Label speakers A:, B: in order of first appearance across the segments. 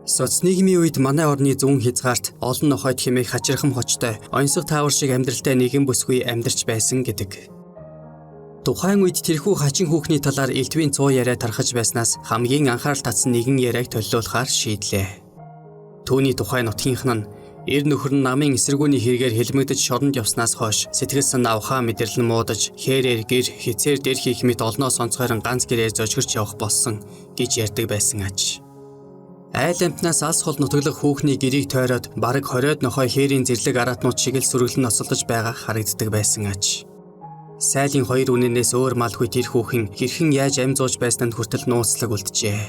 A: Соц нийгмийн үед манай орны зүүн хязгаарт олон нохойд хэмээх хачирхан хочтой оньсого таавар шиг амьдралтай нэгэн бүсгүй амьдарч байсан гэдэг. Тухайн үед тэрхүү хачин хүүхний талаар элдвийн цуу яриа тархаж байснаас хамгийн анхаарал татсан нэгэн яриаг төллөөлөхөөр шийдлээ. Түүний тухай нутгийнх нь эр нөхөр нь намын эсэргүүний хэрэгээр хэлмэгдэж шоронд явснаас хойш сэтгэл санаа ухаан мэдрэл нь муудаж хээрээр гэр хизээр дэр хийх мэт олноос онцгойрон ганц гэрээр зожгирч явах болсон гэж ярьдаг байсан аж. Айл амтнаас алс хол нутаглах хүүхний гэрийг тойроод бараг 20-од нохой хээрийн зэрлэг араатнууд шиг л сүргэлэн носолдож байгаа харагддаг байсан аж. Сайлын хоёр үнэнээс өөр малгүй тэр хүүхэн хэрхэн яаж амь зууж байсан нь хүртэл нууцлаг үлджээ.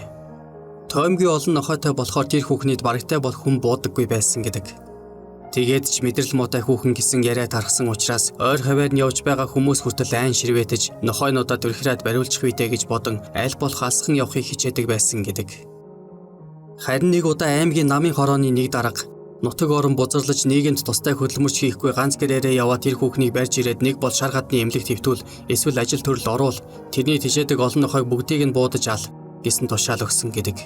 A: Тоймгийн олон нохойтой болохоор тэр хүүхнийд барагтай бол хүн буудаггүй байсан гэдэг. Тэгээд ч мэдрэл муутай хүүхэн гэсэн яриа тархсан учраас ойр хавиар нь явж байгаа хүмүүс хүртэл айн ширвэтэж нохойнуудаа дүрхрээд бариулчих үедээ гэж бодон аль болох алсхан явахыг хичээдэг байсан гэдэг. Харин нэг удаа аймгийн намын хорооны нэг дарга нутаг орон бузарлаж нийгэмд тустай хөдөлмөрч хийхгүй ганц гэрээрээ яваад тэр хүүхнийг барьж ирээд нэг бол шар хадны эмнэлэг твтүүл эсвэл ажил төрөл оруул тэрний тишээдэг олон нохойг бүгдийг нь буудаж ал гэсэн тушаал өгсөн гэдэг.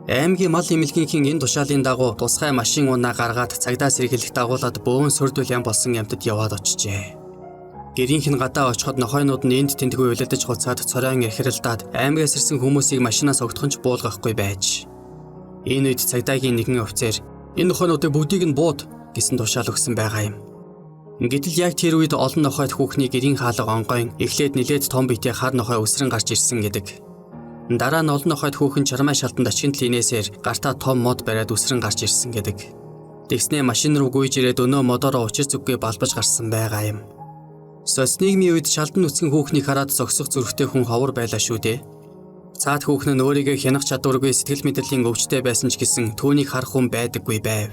A: Аймгийн мал эмнэлгийнхин энэ тушаалын дагуу тусгай машин унаа гаргаад цагдаа сэргийлэх дагуулад бөөн сүрдвэл ям болсон ямтад яваад очжээ. Гэрийнх нь гадаа очиход нохойнууд нь энд тэндгүй улидаж хуцаад цоройн эрхрэлдаад аймгаас ирсэн хүмүүсийг машинаас огтхон ч буулгахгүй байж. Энэ үед цагдаагийн нэгэн офицер энэ нохойнуудыг бүгдийг нь бууд гэсэн тушаал өгсөн байгаа юм. Гэтэл яг тэр үед олон нохойд хүүхний гэрийн хаалга онгойн эхлээд нилээд том биетэй хар нохой өсрөн гарч ирсэн гэдэг. Дараа нь олон нохойд хүүхэн чармай шалтанд очинд линээсээр гартаа том мод бариад өсрөн гарч ирсэн гэдэг. Тэгснээ машин руу гүйж ирээд өнөө модороо учир зүггүй балбаж гарсан байгаа юм. Соц нийгмийн үед шалдан нүцгэн хүүхнийг хараад зогсох зүрхтэй хүн ховор байлаа шүү дээ. Цаад хүүхэн нь өөрийгөө хянах чадваргүй сэтгэл мэдрэлийн өвчтэй байсан ч гэсэн түүнийг харах хүн байдаггүй байв.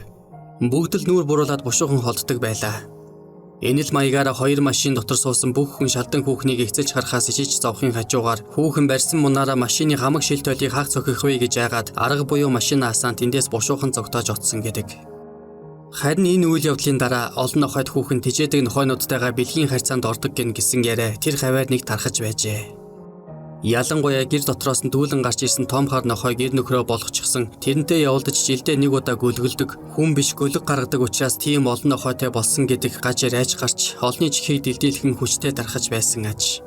A: Бүгд л нүүр буруулаад бушуухан холддог байлаа. Энэ л маягаараа хоёр машин дотор суусан бүх хүн шалдан хүүхнийг эцэлж харахаас ичиж зовхын хажуугаар хүүхэн барьсан мунаараа машины хамаг шил тойлыг хаах цохих вэ гэж айгаад арга буюу машин асаан тэндээс бушуухан зогтоож отсон гэдэг. Харин энэ үйл явдлын дараа олон нохойд хүүхэн тижээдэг нохойнуудтайгаа бэлгийн харьцаанд ордог гин гэсэн яриа тэр хаваар нэг тархаж байжээ. Ялангуяа гэр дотроос нь дүүлэн гарч ирсэн том хар нохой гэр нөхрөө болгочихсон тэрнтэй явуулдаж жилдээ нэг удаа гөлгөлдөг хүн биш гөлөг гаргадаг учраас тийм олон нохойтой болсон гэдэг гаж яриач гарч олны чихийг дэлдийлхэн хүчтэй тархаж байсан аж.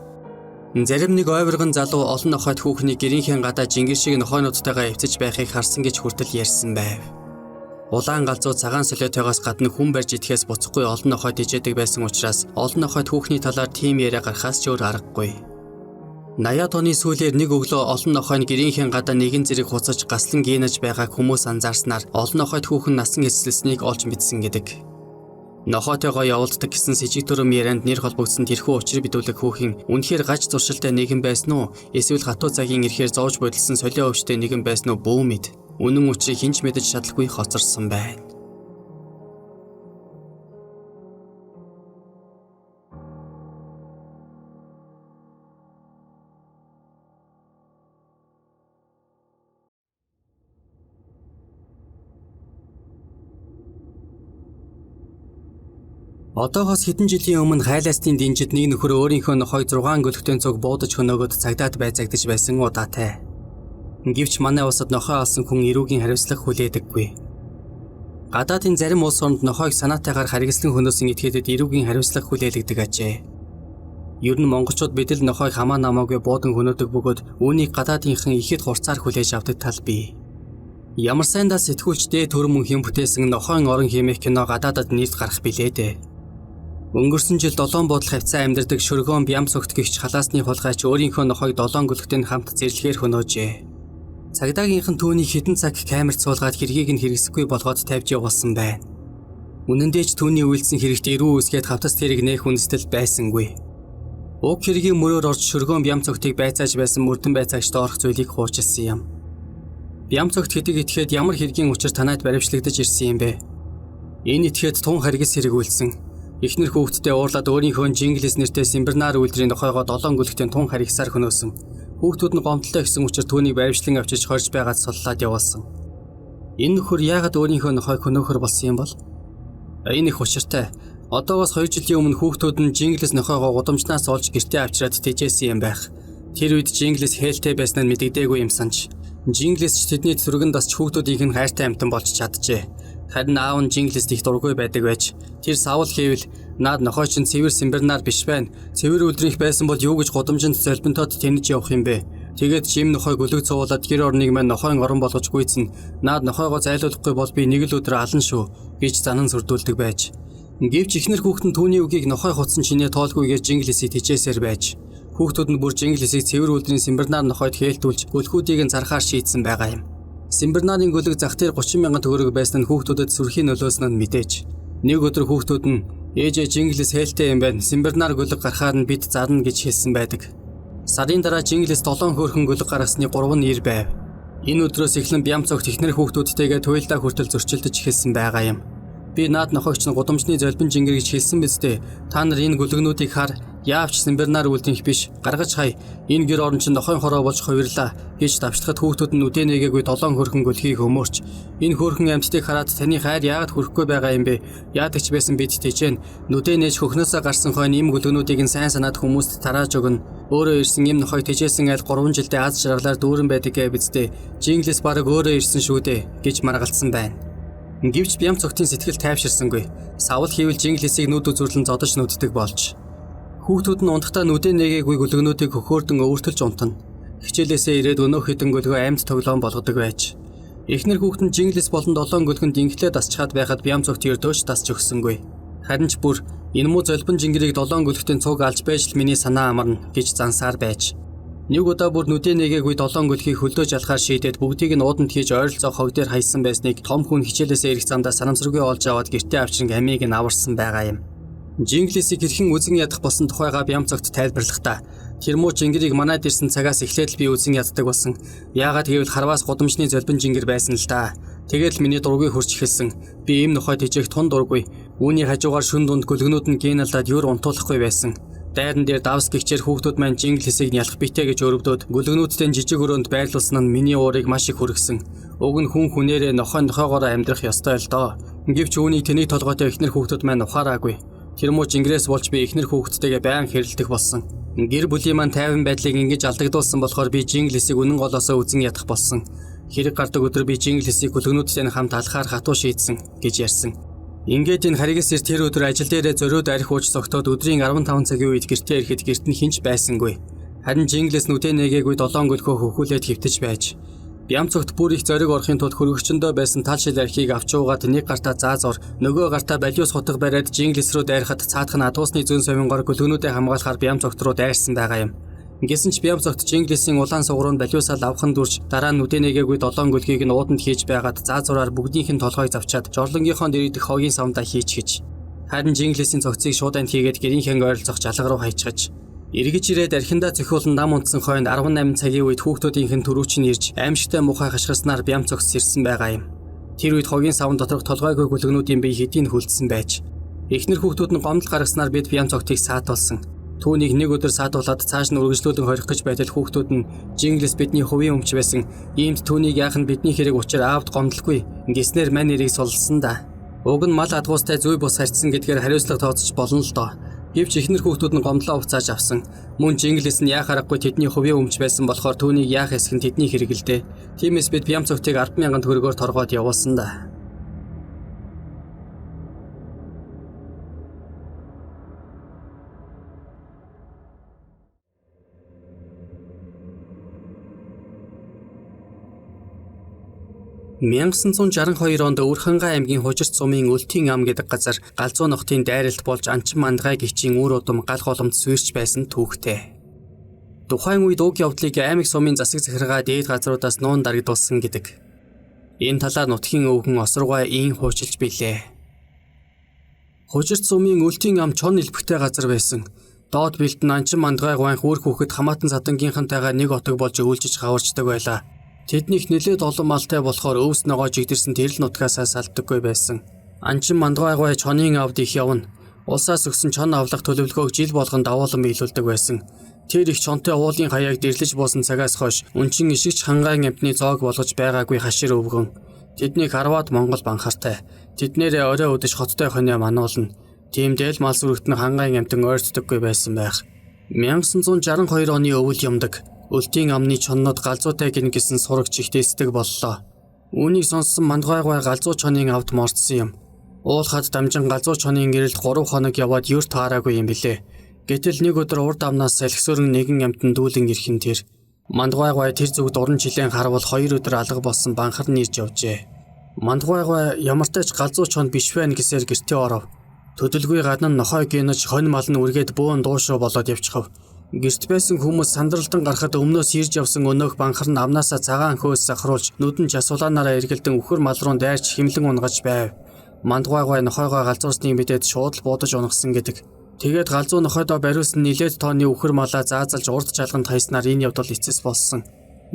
A: Зарим нэг ойврогон залуу олон нохойд хүүхний гэрийнхээ гадаа жингэр шиг нохойнуудтайгаа эвцэж байхыг харсан гэж хүртэл ярьсан байв. Улаан галзуу цагаан солиотойгоос гадна хүн барьж идэхээс буцахгүй олон нохойд ижээдэг байсан учраас олон нохойд хүүхний талаар тийм яриа гарахаас ч өөр аргагүй. 80-аад оны сүүлээр нэг өглөө олон нохой нь гэрийнхээ гадаа нэгэн зэрэг хуцаж гаслан гинэж байгааг хүмүүс анзаарснаар олон нохойд хүүхэн насан эцлэснийг олж мэдсэн гэдэг. Нохойтойгоо явуулддаг гэсэн сэжиг төрөм ярианд нэр холбогдсон тэрхүү учир бидүүлэг хүүхэн үнэхээр гаж зуршилтай нэгэн байсан уу эсвэл хатуу цагийн ирэхээр зовж бодилсон солио өвчтэй нэгэн байсан уу бүү мэд. Үнэн учрыг хэн ч мэдэж чадалгүй хоцорсон байна. Одоогоос хэдэн жилийн өмнө хайлаастын дэнжид нэг нөхөр өөрийнхөө нохойг 6 гөлөгтөн цуг буудаж хөнөөгөөд цагдаад байцаагдаж байсан удаатай. Гэвч манай улсад нохой олсон хүн эрүүгийн хариуцлага хүлээдэггүй. Гадаадын зарим улс оронд нохойг санаатайгаар харгислан хөнөөсөн этгээдэд эрүүгийн хариуцлага хүлээлгдэг ажээ. Ер нь монголчууд бид л нохойг хамаа намаагүй буудан хөнөөдөг бөгөөд үүнийг гадаадынхан ихэд хурцаар хүлээж авдаг тал бий. Ямар сайндаа сэтгүүлч дээд төрөн мөнхийн бүтээсэн нохойн орон хэмээх кино гадаадад нэрд гарах билээ дээ. Өнгөрсөн жил долоон буудлын хавьцаа амьдардаг шөргөөн бям согт гихч халаасны хулгайч өөрийнхөө нохойг долоон гөлөгтэй нь хамт зэрлэгээр хөнөөжээ. Цагдаагийнхан түүнийг хэдэн цаг камерт суулгаад хэргийг нь хэрэгсэхгүй болгоод тавьж явуулсан байна. Үнэн дээр ч түүний үйлдсэн хэрэгт эрүү үсгээд хавтас тэрэг нээх үндэстэл байсангүй. Уг хэргийн мөрөөр орж шөргөөн бям цогтыг байцааж байсан мөрдөн байцаагчд орох зүйлийг хуучилсан юм. Бям цогт хэдэг итгэхэд ямар хэргийн учир танайд баривчлагдаж ирсэн юм бэ? Энэ этгээд тун харгас хэрэг үйлсэн. Эхнэр хүүхэдтэй уурлаад өөрийнхөө Жинглис нэртэй Симбернар үйлдвэрийн нохойгоо долоон гөлөгтэй тун харгасаар хөнөөсөн. Хүүхдүүд нь гомдолтой гэсэн учир түүнийг баривчлан авчиж хорж байгаад суллаад явуулсан. Энэ нөхөр яагаад өөрийнхөө нохойг хөнөөхөр болсон юм бол? Энэ их учиртай. Одоогоос 2 жилийн өмнө хүүхдүүд нь Жинглис нохойгоо гудамжнаас олж гэртээ авчираад тэжээсэн юм байх. Тэр үед Жинглис хээлтэй байсан нь мэдэгдээгүй юмсан ч. Жинглис ч тэдний зүргэн дасч хүүхдүүдийнх нь хайртай амьтан болж чаджээ. Харин аав нь Жинглист их дургүй байдаг байж тэр савл хийвэл наад нохой чинь цэвэр симбернар биш байна. Цэвэр үлдрийнх байсан бол юу гэж гудамжинд золбинтод тэнэж явах юм бэ? Тэгээд жим нохой гөлөг цуулаад гэр орныг маань нохойн орон болгож гүйцэн. Наад нохойгоо зайлуулахгүй бол би нэг л өдөр алан шүү гэж занан сүрдүүлдэг байж. Гэвч эхнэр хүүхэд нь түүний үгийг нохой хутсан чинээ тоолгүйгээр Жинглисийг тижээсээр байж. Хүүхдүүд нь бүр Жинглисийг цэвэр үлдрийн симбернар нохойд хээлтүүлж гөлхүүдийг нь зархаар шийдсэн байгаа юм. Симбернарын гөлөг зах дээр 30 мянган төгрөг байсан нь хүүхдүүдэд сүрхийн нөлөөсөн нь мэдээж. Нэг өдөр хүүхдүүд нь ээжээ Жинглис хээлтэй юм байна. Симбернар гөлөг гарахаар нь бид зарна гэж хэлсэн байдаг. Сарын дараа Жинглис 7 хөөрхөн гөлөг гаргасны 3 нь ир байв. Энэ өдрөөс эхлэн Бямцогт эхнэр хүүхдүүдтэйгээ туйлдаа хүртэл зөрчилдөж эхэлсэн байгаа юм. Би наад нохойгч нь гудамжны золбин жингэр гэж хэлсэн биз дээ. Та нар энэ гөлөгнүүдийг хар, яавч симбернар үлдэнх биш. Гаргаж хай. Энэ гэр орон чинь нохойн хороо болж хувирлаа гэж давчлахад хүүхдүүд нь үдэ нэгээгүй 7 хөрхөн гөлхийг өмөрч энэ хөөрхөн амьтдыг хараад таны хайр яагаад хүрэхгүй байгаа юм бэ? Яадаг ч байсан бид тэжээн. Нүдэ нээж хөхнөөсөө гарсан хойно им гөлөгнүүдийг нь сайн санаад хүмүүст тарааж өгнө. Өөрөө ирсэн им нохой тэжээсэн айл 3 жилдээ аз жаргалаар дүүрэн байдаг гэ биз дээ. Жинглис бараг өөрөө ирсэн шүү дээ гэж маргалдсан байна. Гэвч Бямцогтын сэтгэл тайвширсангүй. Савл хийвэл Жинглисийг нүд үзүрлэн зодож нүддэг болж. Хүүхдүүд нь унтахдаа нүдэ нэгээгүй гөлөгнүүдийг хөхөөрдөн өвөртөлж унтана. Хичээлээсээ ирээд өнөөх хідэн гөлгөө амьд тоглоом болгодог байж. Эхнэр хүүхэд нь Жинглис болон 7 гөлгөнд инглээ дасчхаад байхад Бямцогт ердөөч дасч өгсөнгүй. Харин ч бүр энэ муу золбон жингэрийг 7 гөлөгтийн цуг алж байж л миний санаа амарна гэж зансаар байж. Нэг удаа бүр нүдэ нэгээгүй 7 гөлхийг хөлдөөж алахаар шийдээд бүгдийг нь ууданд хийж ойролцоо хог дээр хайсан байсныг том хүн хичээлээсээ ирэх замдаа санамсаргүй олж аваад гэртээ авчран амийг нь аварсан байгаа юм. Жинглисийг хэрхэн үзен ядах болсон тухайгаа Бямцогт тайлбарлахдаа тэр муу жингэрийг манайд ирсэн цагаас эхлээд л би үзен яддаг болсон. Яагаад гэвэл харваас гудамжны золбин жингэр байсан л да. Тэгээд л миний дургүй хурж эхэлсэн. Би ийм нохой тэжээх тун дургүй. Үүний хажуугаар шүн дунд гөлгнүүд нь геналдаад юр унтуулахгүй байсан. Дайран дээр давс гихчээр хүүхдүүд маань Жинглисийг ялах битээ гэж өрөвдөөд гөлгнүүдтэй жижиг өрөөнд байрлуулсан нь миний уурыг маш их хүргэсэн. Уг нь хүн хүнээрээ нохой нохойгоороо амьдрах ёстой л доо. Гэвч үүнийг тэнийг толгойтой эхнэр хүүхдүүд маань ухаараагүй. Тэр муу жингэрээс болж би эхнэр хүүхдтэйгээ байн хэрэлдэх болсон. Гэр бүлийн маань тайван байдлыг ингэж алдагдуулсан болохоор би Жинглисийг үнэн голоосоо үзен ядах болсон. Хэрэг гардаг өдөр би Жинглисийг гөлгнүүдтэй хамт алхахаар хатуу шийдсэн гэж ярьсан. Ингээд энэ харигс ир тэр өдөр ажил дээрээ зориуд арх ууж зогтоод өдрийн 15 цагийн үед гэртээ ирэхэд гэрт нь хинч байсангүй. Харин Жинглис нүдэ нэгээгүй 7 гөлхөө хөхүүлээд хөвтөж байж. Бямцогт бүр их зориг орохын тулд хөргөгчөндөө байсан тал шил архийг авч уугаад нэг гартаа заа зур нөгөө гартаа балиус хутга бариад Жинглис рүү дайрахад цаадах нь адуусны зүүн совингоор гөлгөнүүдээ хамгаалахаар Бямцогт руу дайрсан байгаа юм. Гэсэн ч Бямцогт Жинглисийн улаан сугруунд балиусаа лавхан дүрж дараа нь нүдэ нэгээгүй 7 гөлгийг нь ууданд хийж байгаад заа зураар бүгдийнх нь толгойг завчаад жорлонгийнхоо дэрэгдэх хогийн савндаа хийчихэж. Харин Жинглисийн цогцыг шууд анд хийгээд гэрийнхээ ойролцоох жалга руу хайчихаж. Эргэж ирээд архиндаа цохиулан нам унтсан хойно 18 цагийн үед хүүхдүүдийнх нь түрүүч нь ирж аимшигтай муухай хашгирснаар Бямцогт сэрсэн байгаа юм. Тэр үед хогийн савн доторх толгойгүй гөлгнүүдийн бие хэдийн хүлдсэн байж. Эхнэр хүүхдүүд нь гомдол гаргаснаар бид Бямцогтыг саатуулсан. Түүнийг нэг өдөр саатуулаад цааш нь үргэлжлүүлэн хорих гэж байтал хүүхдүүд нь Жинглис бидний хувийн өмч байсан. Иймд түүнийг яах нь бидний хэрэг учир аавд гомдлгүй. Гэснээр мань нэрийг суллсан да. Уг нь мал адгуустай зүй бус харьцсан гэдгээр хариуцлага тооцож болно л доо. Гэвч эхнэр хүүхдүүд нь гомдлоо уцааж авсан. Мөн Жинглис нь яах аргагүй тэдний хувийн өмч байсан болохоор түүнийг яах эсэх нь тэдний хэрэг л дээ. Тиймээс бид Бямцогтыг 10,000 төгрөгөөр торгоод явуулсан да. «1962 онд Өвөрхангай аймгийн Хужирт сумын Өлтийн ам гэдэг газар Галзуу нохтын дайралт болж Анчин Мандгай гिचийн үр удам гал голомт сүйрч байсан түүхтэй. Тухайн үед уг явдлыг аймаг сумын засаг захиргаа дээд газруудаас нуун дарагдуулсан гэдэг. Энэ талаар нутгийн өвгөн осоргой ийн хуучилж билээ. Хужирт сумын Өлтийн ам чон элбэгтэй газар байсан. Доод бэлт нь Анчин Мандгай гуанх үр хүүхэд хамаатан садангийнхантайгаа нэг отог болж өвлжиж хаварчдаг байлаа. Тэднийх нэлээд олон малтай болохоор өвс ногоо жигдэрсэн тэрл нутгаасаа салдаггүй байсан. Анчин Мандгай гуай чонын авд их явна. Улсаас өгсөн чон авлах төлөвлөгөөг жил болгон давуулан биелүүлдэг байсан. Тэр их чонтой уулын хаяаг дэрлэж буусан цагаас хойш өнчин ишигч хангайн амьтны зоог болгож байгаагүй хашир өвгөн. Тэднийг харваад Монгол банхартай. Тэднэрээ орой үдэж хоттой хонио мануулна. Тиймдээ л мал сүрэгт нь хангайн амьтан ойртдоггүй байсан байх. 1962 оны өвөл юмдаг. Өлтийн амны чоннод галзуутай гин гэсэн сурагч их дээсдэг боллоо. Үүнийг сонссон Мандгайгай галзуу чонын авд мордсон юм. Уул хад дамжин галзуу чонын гэрэлд 3 хоног яваад юр таараагүй юм билээ. Гэтэл нэг өдөр урд амнаас салхисөрөн нэгэн амьтан дүүлэн ирэх нь тэр. Мандгайгай тэр зүгт уран жилийн харвал 2 өдөр алга болсон банхар нь ирж явжээ. Мандгайгай ямартай ч галзуу чон биш байна гэсээр гэртээ оров. Төдөлгүй гадна нь нохой гинэж хонь мал нь үргээд бөөн дуушуу болоод явчихав. Гэрт байсан хүмүүс сандралдан гарахад өмнөөс ирж явсан өнөөх банхар нь амнаасаа цагаан хөөс сахруулж нүдэн жасуулаанаараа эргэлдэн үхэр мал руу дайрч химлэн унгаж байв. Мандгайгай нохойгоо галзуурсныг мэдээд шууд л буудаж унагсан гэдэг. Тэгээд галзуу нохойдоо бариулсан нилээд тооны үхэр малаа заазалж урд чалганд хайснаар энэ явдал эцэс болсон.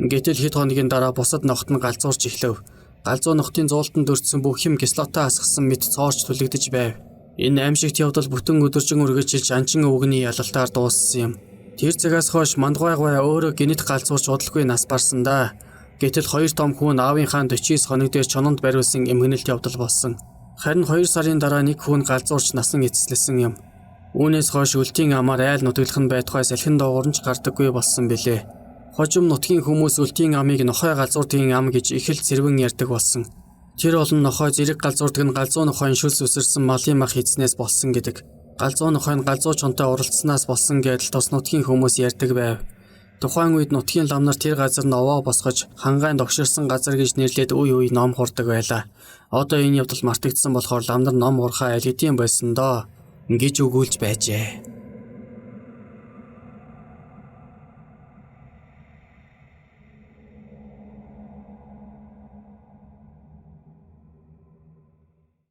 A: Гэтэл хэд хоногийн дараа бусад нохот нь галзуурч эхлэв. Галзуу нохотын зуултанд өртсөн бүх юм кислота асгасан мэт цоорч түлэгдэж байв. Энэ аимшигт явдал бүтэн өдөржин үргэлжилж анчин өвгөний ялалтаар дууссан юм. Тэр цагаас хойш Мандгайгай өөрөө гинэт галзуурч удалгүй нас барсан да. Гэтэл хоёр том хүн аавынхаа 49 хоног дээр чононд бариулсан эмгэнэлт явдал болсон. Харин 2 сарын дараа нэг хүн галзуурч насан эцэслэсэн юм. Үүнээс хойш өлтийн амаар айл нутаглах нь байтугай салхин доогуур нь ч гардаггүй болсон билээ. Хожим нутгийн хүмүүс өлтийн амыг нохой галзуурдгийн ам гэж их л цэрвэн ярьдаг болсон. Тэр олон нохой зэрэг галзуурдаг нь галзуу нохойн шүлс үсэрсэн малын мах эзнээс болсон гэдэг. Галзуу нохой нь галзуу чонтой уралдсанаас болсон гэдэл тус нутгийн хүмүүс ярьдаг байв. Тухайн үед нутгийн лам нар тэр газар нь овоо босгож хангаан догширсан газар гэж нэрлээд үе үе ном хурдаг байлаа. Одоо энэ явдал мартагдсан болохоор лам нар ном хурхаа аль хэдийн болсон доо гэж өгүүлж байжээ.